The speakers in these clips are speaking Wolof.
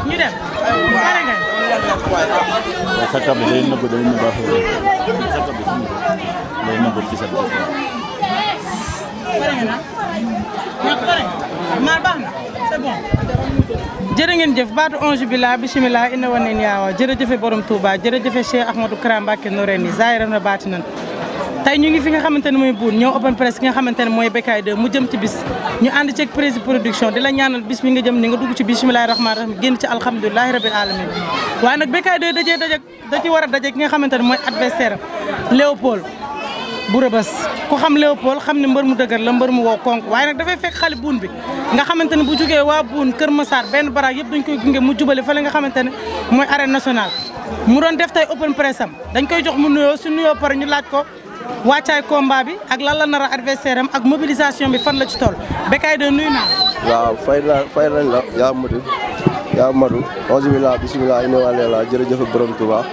ñu dem. pare nga. sa kab day nëbb day nëbb affaire sa kab day nëbb ci sa bopp. pare nga na. pare maa baax na c'est bon. jërë ngeen jëf baatu onge billah bismillah inna wa nen yaawa jërëjëfe borom Touba jërëjëfe Cheikh Ahmadou Kara Mbacké Noreyni zaahiran wa baatinan tey ñu ngi fi nga xamante ne mooy buun ñëw open press ki nga xamante ne mooy Bécaye 2 mu jëm ci bis ñu ànd ceeg prési production di la ñaanal bis mi nga jëm ni nga dugg ci bismillahi rahmaani rahim génn ci alhamdulilahi rabbil alamin waaye nag Bécaye 2 da ci war a daje ki nga xamante ne mooy adversaire Léopold bu rëbës ku xam Léopold xam ne mbër mu dëgër la mbër mu wow konk waaye nag dafay fekk xale buun bi nga xamante ne bu jógee waa buun Kër Massar benn baraak yëpp dañ koy gunge mu jubale fa la nga xamante ne mooy arène nationale mu doon def tey open press am dañ koy jox mu nuyoo su nuyoo pare ñu laaj ko wàccaay combat bi ak lan la nar a adversaire am ak mobilisation bi fan la ci toll Bécaye 2 nuyu naa waaw fay nañ la yaa madu auzu billah bismillah inna wa la jërëjëf borom Touba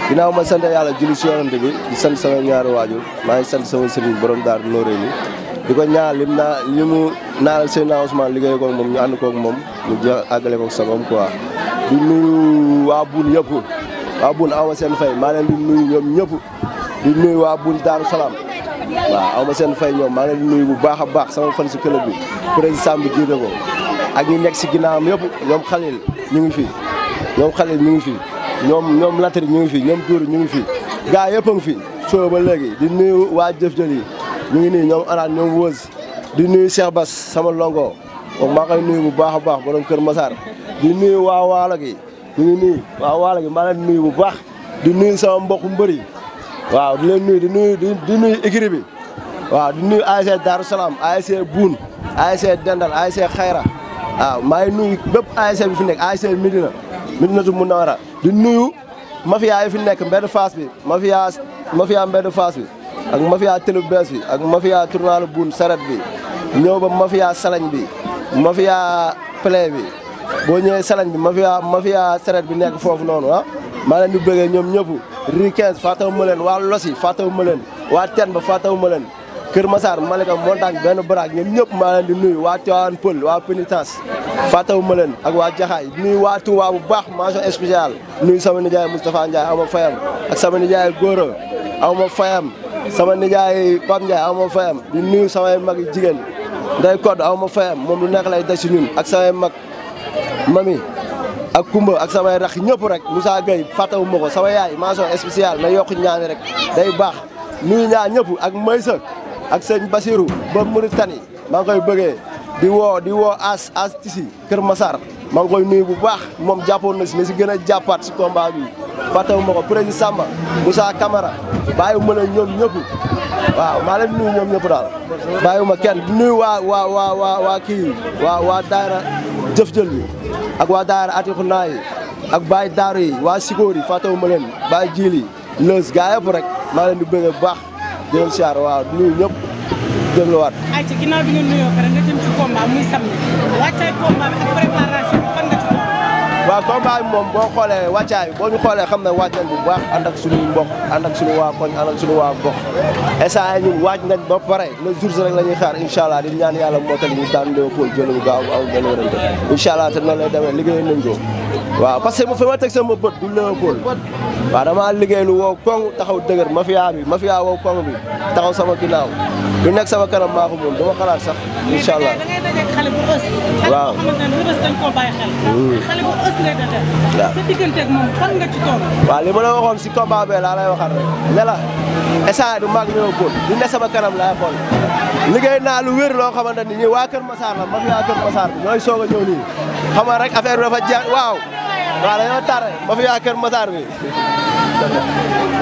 ginnaaw ma sant yàlla julli si yonent bi di sant sama ñaari waajur maa ngi sant sama sëriñ borom daar Noreyni di ko ñaan li mu naanal Seydina Ousmane liggéey koog moom ñu ànd koog moom ñu jeex àggale koog sagom quoi di nuyu waa buun yëpp waa buun awma seen fay maa leen di nuyu ñoom ñëpp di nuyu waa buun Daaru Salaam waaw awma seen fay ñoom maa leen di nuyu bu baax a baax sama fan si club bi président bi jiite ko ak ñi nekk si ginnaawam yëpp ñoom Khalil ñu ngi fi ñoom Latri ñu ngi fi ñoom Dóor ñu ngi fi gaa yëpp a ngi fi soo ba léegi di nuyu waa jëf-jël yi ñu ngi nii ñoom Anaat ñoom Wëz di nuyu Cheikh Bass sama longo moom maa koy nuyu bu baax a baax borom Kër Massar di nuyu waa Waalo gi ñu ngi nii waa Waalo gi maa leen nuyu bu baax di nuyu sama mbokku mbëri waaw di leen nuyu di nuyu écurie bi waaw di nuyu ASC Darou Salam ASC Boune ASC Dendal ASC Xayra waaw maa ngi nuyu bépp ASC bi fi nekk ASC Midinatu Munawara di nuyu mafia yi fi nekk mbedd Fass bi mafia mbedd Fass bi ak mafia télé bees bi ak mafia tournalu Boune saret bi ñëw ba mafia salañ bi mafia play bi boo ñëwee salañ bi mafia saret bi nekk foofu noonu maa leen di bëggee ñoom ñëpp Rue 15 fàttawu ma leen waa Losi fàttawu ma leen waa Ten ba fàttawu ma leen Kër Massar Malika Montagne benn baraak ñoom ñëpp maa leen di nuyu waa Tivaouane Peulh waa Pénitence fàttawu ma leen ak waa Jaxaay nuyu waa Touba bu baax mention spéciale nuyu sama nijaay Moustapha Ndiaye aw ma fayam ak sama nijaay Gora aw ma fayam sama nijaay Pape Ndiaye aw ma fayam di nuyu samay mag jigéen Ndey Code aw ma fayam moom lu nekk lay des si ñun ak samay mag mami ak Kumba ak samay rax ñëpp rek Moussa Gueye fàttawu ma ko sama yaay mention spéciale na yokk ñaani rek day baax nuyu ñaa ñëpp ak Maysa ak sëñ Basirou ba Mauritanie maa ngi koy bëggee di woo as tisi Kër Massar maa ngi koy nuyu bu baax moom jàppoon na si gën a jàppaat si combat bi fàttawu ma ko président Samba Moussa Camara bàyyiwu ma leen ñoom ñëpp waaw maa leen nuyu ñoom ñëpp daal bàyyiwu ma kenn di nuyu waa daayira jëf-jël bi ak waa daayira atiku naa yi ak baay daaru yi waa Sikóor yi fàttawu ma leen baay jiil yi lës gaa yëpp rek maa leen di bëggee bu baax di leen siyaar waaw di nuyu ñëpp dégluwaat. ayca ginnaaw bi nga nuyoo pare nga jëm ci combat muy samedi wàccaay combat bi ak préparation bi fan nga ci toll. waaw combat bi moom boo xoolee wàccaay boo ñu xoolee xam ne waaj nañ bu baax ànd ak suñu mbokk ànd ak suñu waa koñ ànd ak suñu waa gox instant ñun waaj nañ ba pare le jour rek la ñuy xaar incha allah di ñaan yàlla moo tax ñu daan Léopold jël bu gaaw aw benn wérante incha allah te noonu lay demee liggéey nañ ko waaw parce que fi ma teg sama bët du Léopold waaw dama liggéey lu wow koŋ taxaw dëgër mafia wow koŋ bi taxaw sama ginnaaw lu nekk sama kanam maa ko moom dama xalaat sax incha allah. da ngay dajeeg xale bu ës. waaw xale bu ës dañ koo bàyyi xel. xale bu ës ngay dajeeg. waaw sa digganteeg moom fan nga ci toll. waaw li ma la waxoon si combat bee laa lay waxal rek ne la instant du mag Léopold li ne sama kanam laay xool liggéey naa lu wér loo xamante ni ñii waa Kër Massar la mafia Kër Massar bi ñooy soog a ñëw nii xam nga rek affaire bi dafa jeex waaw dañoo tardé mafia Kër Massar bi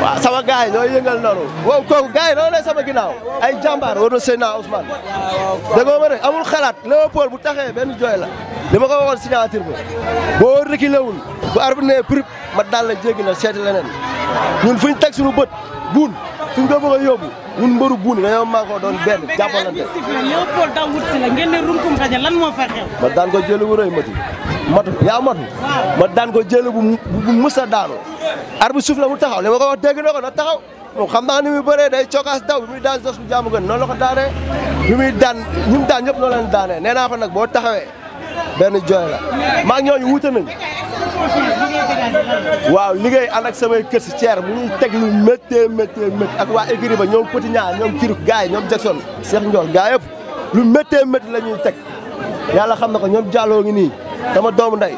waaw sama gars yi ñooy yëngal noonu wow kooku gars yi noonu lay sama ginnaaw ay jàmbaar war na Seydina Ousmane dégg ma ne amul xalaat Léopold bu taxee benn jooy la li ma ko waxoon signature ba boo reculé wul bu arbitre ne prip ma daal la jéggi na seeti leneen ñun fuñ teg suñu bët buun suñ ko bëgg a yóbbu ñun mbëru buun dañoo maa ko doon benn jàppalante Léopold daw wut si la ngeen ne runkum xaja lan moo fa xew ma daan ko jël bu rëy matu yaa matu ma daan ko jël bu mus a daanu arbitre suuf la mu taxaw li ma ko wax dégg na ko na taxaw moom xam naa ni muy bëree day cokaas daw bi muy daan jos bu jaamu gën noonu la ko daanee bi muy daan ñi mu daan ñëpp noonu leen daanee nee naa ko nag boo taxawee benn jooy la maa ngi ñooñu wuute nañ waaw liggéey ànd ak samay kër si Thier mu ñuy teg lu méttee ak waa écurie ba ñoom Petit Ñaar ñoom Kiruk gars yi ñoom Jackson Cheikh Ndiol gars yëpp lu méttee la ñuy teg yàlla xam na ko ñoom Diallo ngi nii sama doomu ndey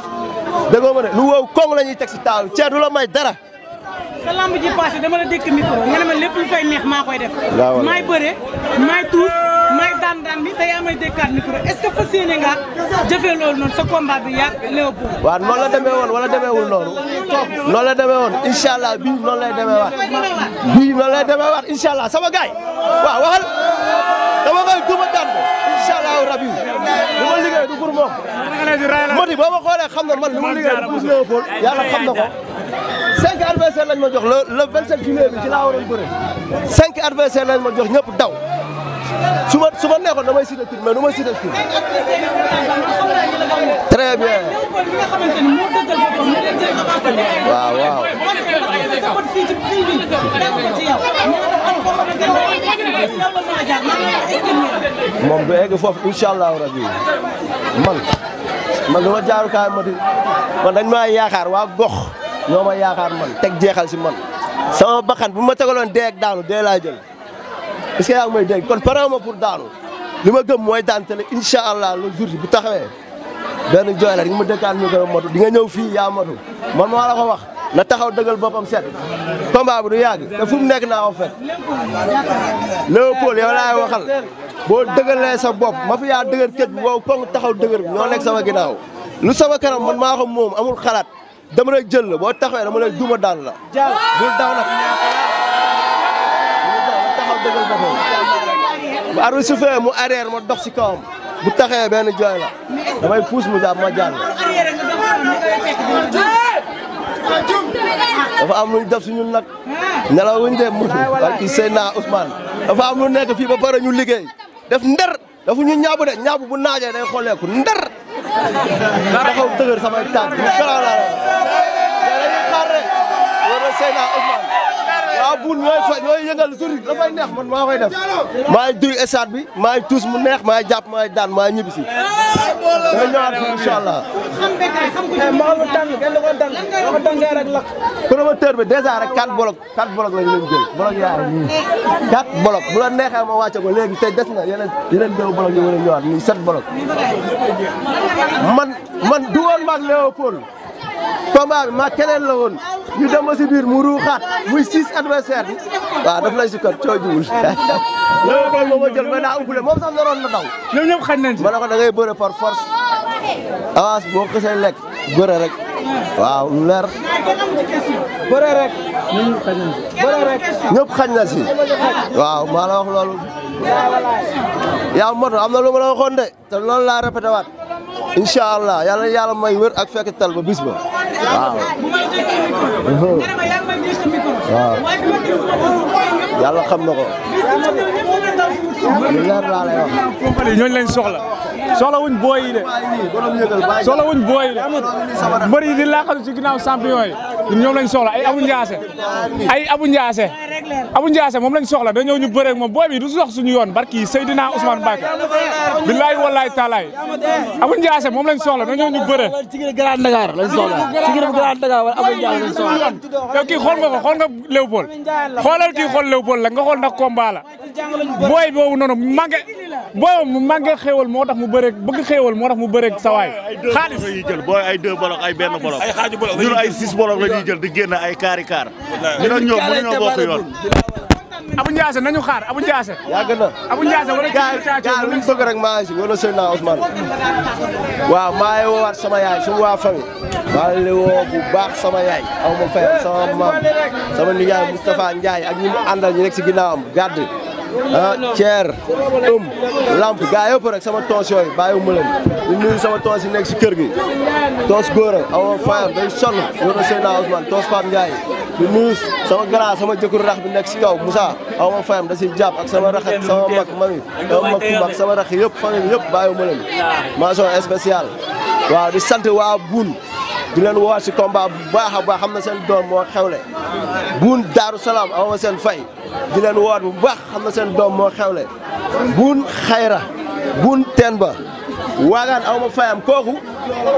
déggoo ma ne lu wow koŋ la ñuy teg si taaw Thier du la may dara. sa lamb ji passé dama la dékk micro nga ne ma lépp lu fay neex maa koy def. waaw maay bëre maay tuus maay daan bi te yaa may dékkaat micro est-ce que fas yéene nga jëfee loolu noonu sa combat bi yàgg Léopold. waaw noonu la demee woon wala demeewul noonu. noonu la demee woon incha allah bii noonu lay demee waat. bii noonu lay demee waat incha allah sama gaay waaw waxal dama koy duma daan ko incha allah rabi li ma liggéey du pour moom. Moti boo ma xoolee xam na man li ma liggéey du pour Léopold yàlla xam na ko. 5 adversaires lañ ma jox le 27 juillet bi ci laa waroon bëre 5 adversaires lañ ma jox ñëpp daw su ma neexoon damay cité tur mais du ma cité tur. très bien. waaw. moom du egg foofu incha allahu rabi man dama jaarukaay man dañ maa yaakaar waa gox. ñoo ma yaakaar man teg jeexal si man sama bakkan bu ma tegaloon dee ak daanu dee laa jël est-ce que yaa ngi may dégg kon pare ma pour daanu li ma gëm mooy daan te ne incha allah le jour bu taxawee benn jooy la di nga ma dëkkaat ñu ko motu di nga ñëw fii yaa motu man maa la ko wax na taxaw dëggal boppam set combat bi du yàgg te fu mu nekk naa ko fekk Léopold yow laay waxal boo dëggalee sa bopp ma fi yaa dëgër kët bi wow koŋ taxaw dëgër bi ñoo nekk sama ginnaaw lu sama kanam man maa ko moom amul xalaat dama lay jël la boo taxawee dama lay duma daan la bul daw nag taxaw dëggal boppam bu arbitre sifflé mu arrière ma dox si kawam bu taxawee benn jooy la damay puus mu jàpp ma jàll dafa am lu ñu def si ñun nag nelaw wuñ de mutu parce que Seydina Ousmane dafa am lu nekk fii ba pare ñu liggéey def nder dafa ñu ñaabu de ñaabu bu naajee day xooleeku nder taxaw dëgër samay tànk ñu garaaw laa dañuy xaar rek wala Seydina Ousmane waa buun ñooy yëngal suri dafay neex man maa koy def maay duy stade bi maay tuus mu neex maay jàpp maay daan maay ñibbi si dana ñëwaat fi incha allah promoteur bi dèjà rek 4 bolok la ñu leen jël bolok yaay nii 4 bolok bu la neexee ma wàcce ko léegi tey des na yeneen 2 bolok yi war a ñëwaat nii 7 bolok man du woon maag Léopold combat bi ma keneen la woon ñu dem ba si biir mu ruuxaat muy 6 adversaires waaw daf lay sukkat coojuwul Léopold moo ma jël mais daa umpule moom sax naroon na daw ñoom ñëpp xañ nañ ci ma ne ko da ngay bëre par force avance boo xësee lekk bëre rek waaw lu leer bëre rek ñëpp xañ na si waaw maa la wax loolu yaa moto am na lu ma la waxoon de te loolu laa répété waat incha allah yàlla may wër ak fekk tal ba bis ba waaw. yàlla xam na ko. lu leer laa lay wax. ñooñu lañ soxla wuñ booy yi de soxla wuñ booy yi de mbër yi di laqatu ci ginnaaw champion yi ñoom lañ soxla ay Abou Ndiassé moom lañ soxla da ñëw ñu bëre ak moom booy bi du sox suñu yoon barki Seydina Ousmane Mbacké billahi wallahi taalaay Abou Ndiassé moom lañ soxla da ñëw ñu bëre ci Grand Dakar lañ soxla ci Grand Dakar wala Abou Ndiassé lañ soxla yow kii xool nga ko xool nga Léopold xoolal kii xool Léopold la nga xool ndax combat la booy boobu noonu mu manqué xéewal moo tax mu bëre bëgg xéewal moo tax mu bëre sawaay xaalis la ñuy jël booy ay 2 bolok ay benn bolok ay xaaju bolok ñun ay 6 bolok la ñuy jël di génn ay kaari kaar ñu nag ñoom mënuñoo bokk yoon Abou Ndiassé nañu xaar Abou Ndiassé yàgg na Abou Ndiassé wala gaa luñ bëgg rek maa ngi si wala Seydina Ousmane waaw maa ngi woowaat sama yaay suñu waa famille maa ngi woo bu baax sama yaay aw ma fayal sama maam sama nijaay Moustapha Ndiaye ak ñi mu àndal ñu nekk si ginnaawam gàdd Thier lamp gaa yëpp rek sama toos yooyu bàyyiwuma leen di nuyu sama toos yi nekk si kër gi toos góor a aw ma fayal day sonn wala Seydina Ousmane toos Pape Ndiaye di nuyu sama grand sama jëkkër rax bi nekk si kaw Moussa aw ma fayam da siy jàpp ak sama rax ak sama mag mami sama mag ku mag sama rax yëpp famille yëpp bàyyiwuma leen mention spéciale waaw di sant waa Boune di leen woowaat si combat bu baax a baax xam na seen doom moo xewle Boune Daaru Salaam aw ma seen fay di leen woowaat bu baax xam na seen doom moo xewle Boune Xayra Boune Teen ba waagaan aw ma fayam kooku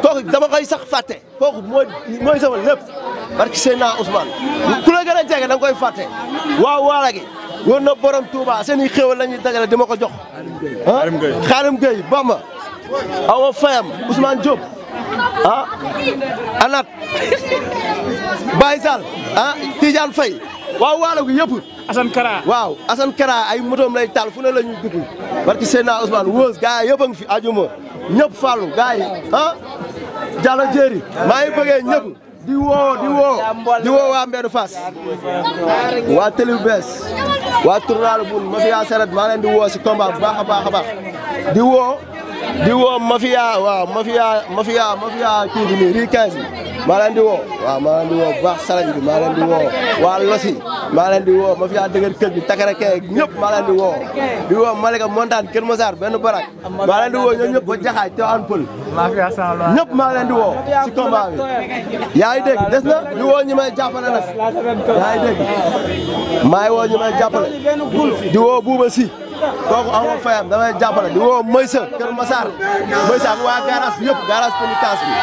kooku dama koy sax fàtte kooku mooy sama lépp parce que Seydina Ousmane ku la gën a jege da nga koy fàtte waaw waala gi wóor na borom Touba seen i xéwal la ñuy dajale di ma ko jox ah Xaadim Gueye Bamba awa Fayam Ousmane Diop ah Anat Baye Sall ah Tidiane Faye waaw waala gi yëpp Assane Kara waaw Assane Kara ay motoom lay taal fu ne la ñuy dugg parce que Seydina Ousmane wóos gars yi yëpp a ngi fi ajuma ñëpp fàllu gars yi ah Diallo Jéeri maa ngi bëggee ñëpp di woo waa Mbedou Fass waa Télé bu bees waa tournal bun mafia seret maa leen di woo si combat bu baax a baax a baax di woo mafia waaw mafia kii bi nii ri 15 bi maa leen di woo waaw maa leen di woo bu baax salañ bi maa leen di woo waa Losi maa leen di woo mafia dëgër kër bi takarake ñëpp maa leen di woo Malika Montagne Kër Massar benn barak maa leen di woo ñoom ñëpp ba jaxaay Tivaouane Peulh ñëpp maa leen di woo si combat bi yaa ngi dégg des na di woo ñi may jàppale nag yaa ngi dégg maa ngi woo ñi may jàppale di woo Bouba Si kooku amoo fayam damay jàppale di woo Moysa Kër Massar Moysa ak waa garage bi yëpp garage pénitence bi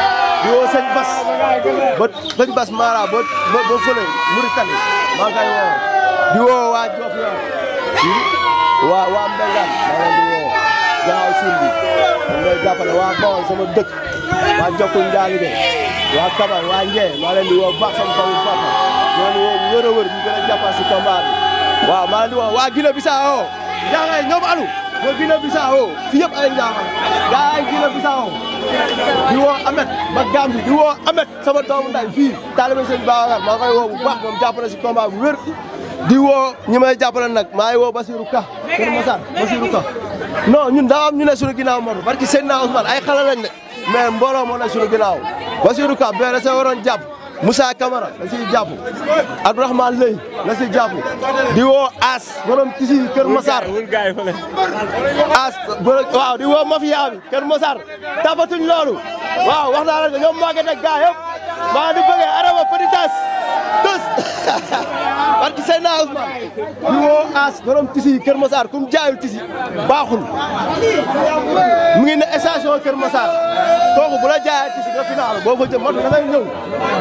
di woo sëñ Bas Mara ba fële Mauritanie maa ngi koy woo di woo waa Diofior waa Mbengaan maa leen di woo gaaw siin bi dañ may jàppale waa Bawol sama dëkk waa Jokku Njaalige waa Kabar waa Njee maa leen di woo baax sama kaw papa ñoo woo wër a wër ñu gën a jàppal si combat bi waaw maa leen di woo waa Guinée Bissau Ndiaye ñoom alu ba Guinée Bissau fi yëpp ay Ndiaye gaa ay Guinée Bissau di woo Amet ba Gambie di woo Amet sama doomu nday fii taalibe sëñ Babacar maa koy woo bu baax moom jàppale si combat bu wér di woo ñi may jàppale nag maa ngi woo Basirou Ka Kër Massar Basirou Ka non ñun daa am ñu ne suñu ginnaaw moom parce que Seydina Ousmane ay xale lañ ne mais mbooloo moo ne suñu ginnaaw Basirou Ka bee sa waroon jàpp Moussa Camara la siy jàpp Abdourahmane Lay la siy jàpp di woo As borom tisi Kër Massar As waaw di woo mafia bi Kër Massar tapatuñ loolu waaw wax naa la ko ñoom Maguette ak gars yëpp maa di bëggee Araba Petitas tous parce que Seydina Ousmane di woo As borom tisi Kër Massar kum jaayul tisi baaxul mu ngi ne station Kër Massar kooku bu la jaayee tisi nga final boo fa jëm mat da ngay ñëw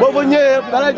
boo fa ñëwee da lay